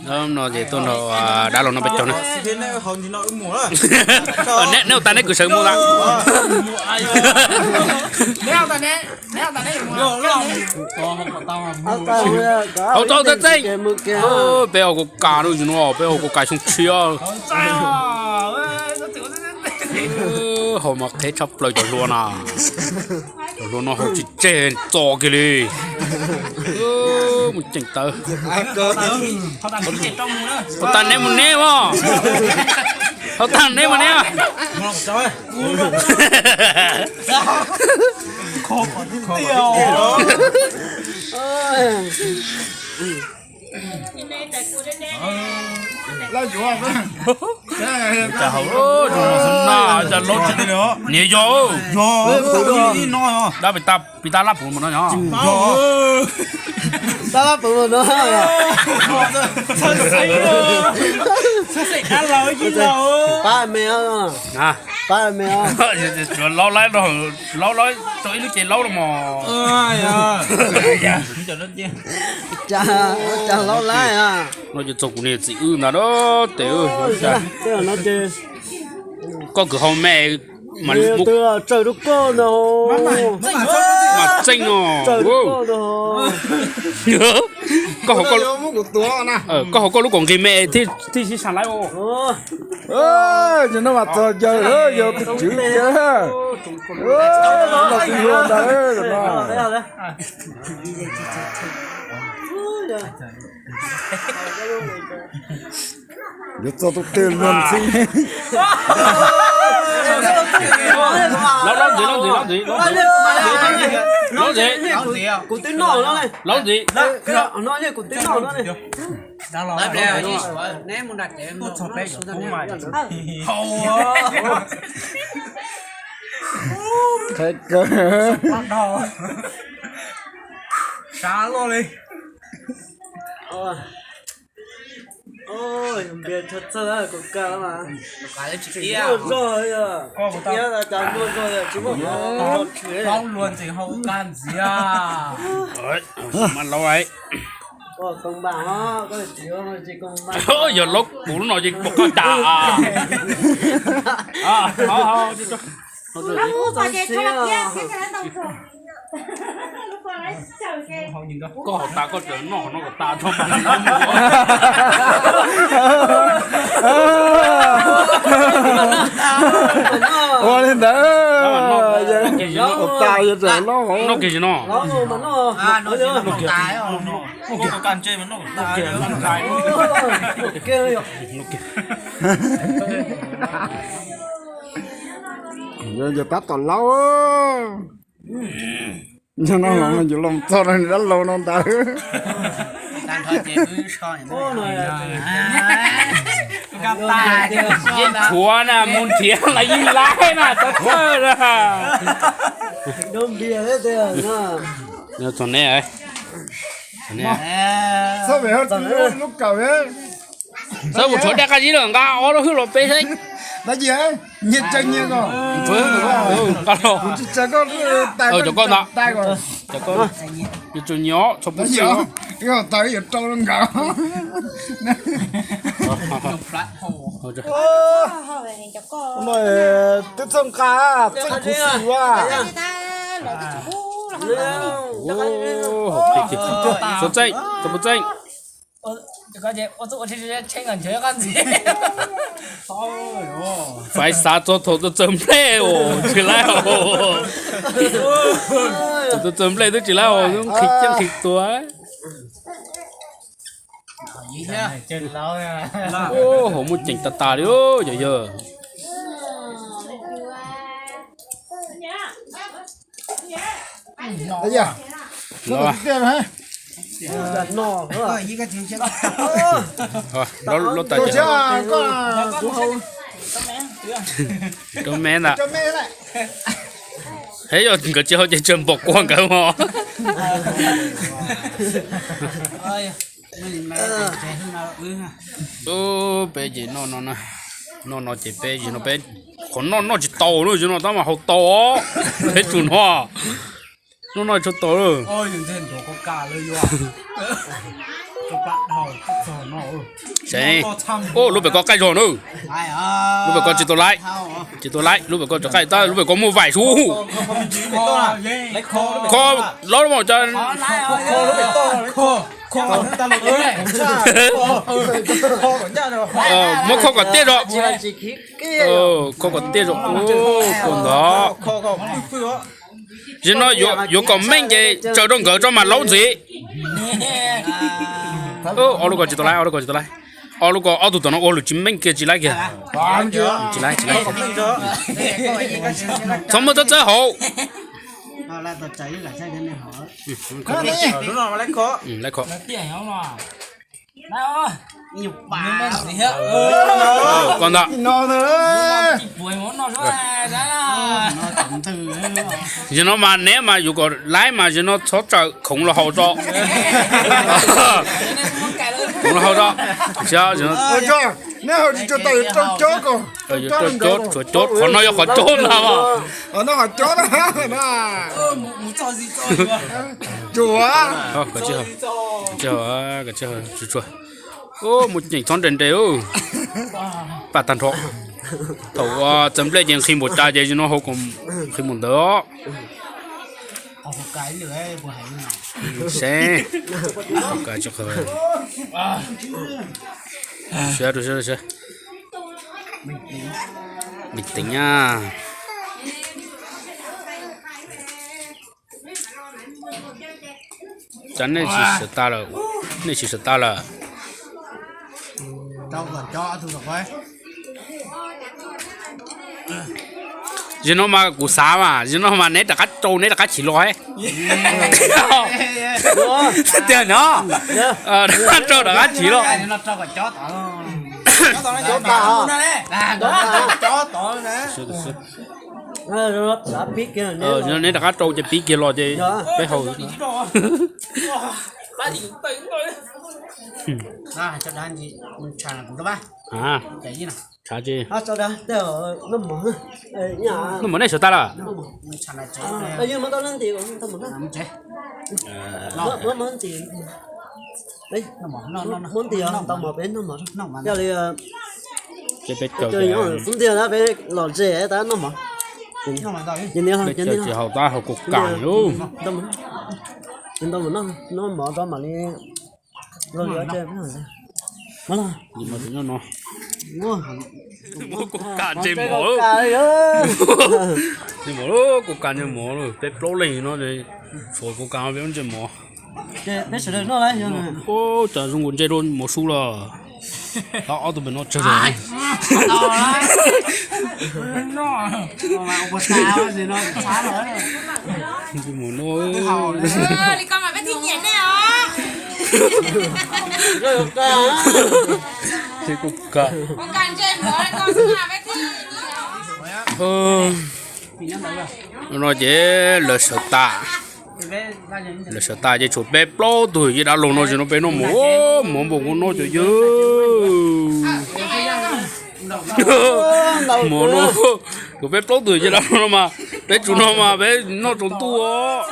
No ces tuaj nrog dab laug no peb caug na. Neb ua tas neb kwv sawv mus tas. Hauv tau txeeb txeeb. Peb ua kuv kas no, peb ua kuv kas xyoo tshiab. Haus mas qheb tshaj plaws cov hlua na. Cov hlua no haus tsis tseg txo kiag li. Mus ceem tawv. Hauv tas neb mus neb os. Hauv tas neb mus neb. Niam yog, dab pis tas lab puv mas no yog. Tab lab puv mas no. Pab me, pab me. Tsuas laub laib, laub laib rau ib lub cev laub los mos. Cas laub laib. No ces txog kuv niam txiv wb ntag na, tes wb. Koj kwv hau me, mas tsaws rau koj ntag. Mas txeej no. Koj, koj hauv koj lub kaus nqi me thiaj sib sab laib. Ces no mas txog yawg, yawg tus tswv tiag. Los tsis hlua ntag no. Yuav txog tus twg luag ntxhi. Laub ntxhi, laub ntxhi, laub ntxhi, laub ntxhi, laub ntxhi. Kuv twb noj no. Laub ntxhi. Kuv twb noj no. Qheb kawg. Sab luaj li. Npias txhawj txhawj kuv kawg mas. Tseem muaj zog, muaj zog tsis muaj plaub luag ntxim hau kag ntxiv. Mas laub, yog laub kuv lub no ces puas koj cas? Koj hauv tas koj tseem noj hauv no kom tas tso mas. Ua li ntawd, hauv tas yog tseem noj hauv. Noj kiag tsis no. Yog tab tom laub. Yog no los yuav los txog dab laug no ntag. Yeej tshuav na, mus nrhiav los yeej laib na, txhob txhawj na. Txog neb, txhob mus tshuav dej qab zib lawm, nqa ob lub hwj los peb saib. Nqa los, cov koj ntag. Cov koj, yuav tsum nyob txhob pub txeej. Twb txawj nqa, txeej khuv xim a. Txhob txeej, txhob pub txeej. Fais xav txog thaum txawg nplej os tsis laib os. Thaum txawg nplej twb tsis laib os, nqhis ciaj nqhis tuag. Hauv muaj ceem tas tas li yog yawg. Rau me ntag. He yog nkawd tsis hau ces tsawg npaum kuag nkawd mog. Peb ces noj no, noj no ces peb ces no peb qhov noj noj tsis tau lawm, no tab mas hau tau. Peb tsum no, noj noj tsis tau lawm. Seev, lub pem ko qaij zog na. Lub pem ko tsis tau laib, tsis tau laib, lub pem ko tsis qaij tab, lub pem ko muaj vaim sub. Kho, lob, muab kho kom tiaj zog. Kho kom tiaj zog, kho ntawd. Zaum no yuav kom meej ces tsaws rau nkawd tso mas laub ntxiv. Ob lub ko tsis tau laib, ob lub ko tsis tau laib. Ob lub ko ob tug tom no ua lus tsis meej kiag tsis laib kiag. Tsis laib, tsis laib. Txhob muab txawb txawb hauv. Laib kho. Koj ntag. Zaum no mas neb mas yuav kom laib mas zaum no txhob tsaws khoov los haus tso. Khoov los haus tso. Neb haus tsis tsuag tas yuav rau cob ko. Yuav rau cob, tshuav cob, qhov no yog qhov cob ntag mas. Tsuag, tsuag, tsuag. Muaj ceem txhob nres nres. Paj tag nrho. Thaum ua txawv nplej ces nqhis npaum cas ces zaum no hau kom nqhis npaum ntawd. Seev. Siab rau siab rau siab. Bình tĩnh nha. Cas nej tsis sawv tas lawm? Nej tsis sawv tas lawm? Zaum no mas kuv xav mas zaum no mas neb rov qab rau neb rov qab chim los he. Tiag no, rov qab rau rov qab chim los. Neb rov qab rau ces pib kiag los ces peb haus. Tshav ces, noj mov nej sawv tas lawm? Muab ntiag tau mov peb noj mov. Yog li ces peb caug ntiag peb los ze tab noj mov. Peb caug tsis haus tab haus kuv kam. Noj mov tau mam li los. Kuv kam ntsej mov, kuv kam ntsej mov, peb plaub leeg no tshuav kuv kam peb ntsej mov. Cas zoo nkaus ntsej rau mov su los. Ob tug pem no tsawg. Ntsej mov no. Kuv kam. No ces lawv sawv tas, lawv sawv tas ces tshuav peb plaub tug ces dab laug no ces no peb noj mov, mov npaum nkaus no cov yawg. Mov no, tshuav peb plaub tug ces dab laug no mas peb tsum no mas peb noj tsaus ntuj os.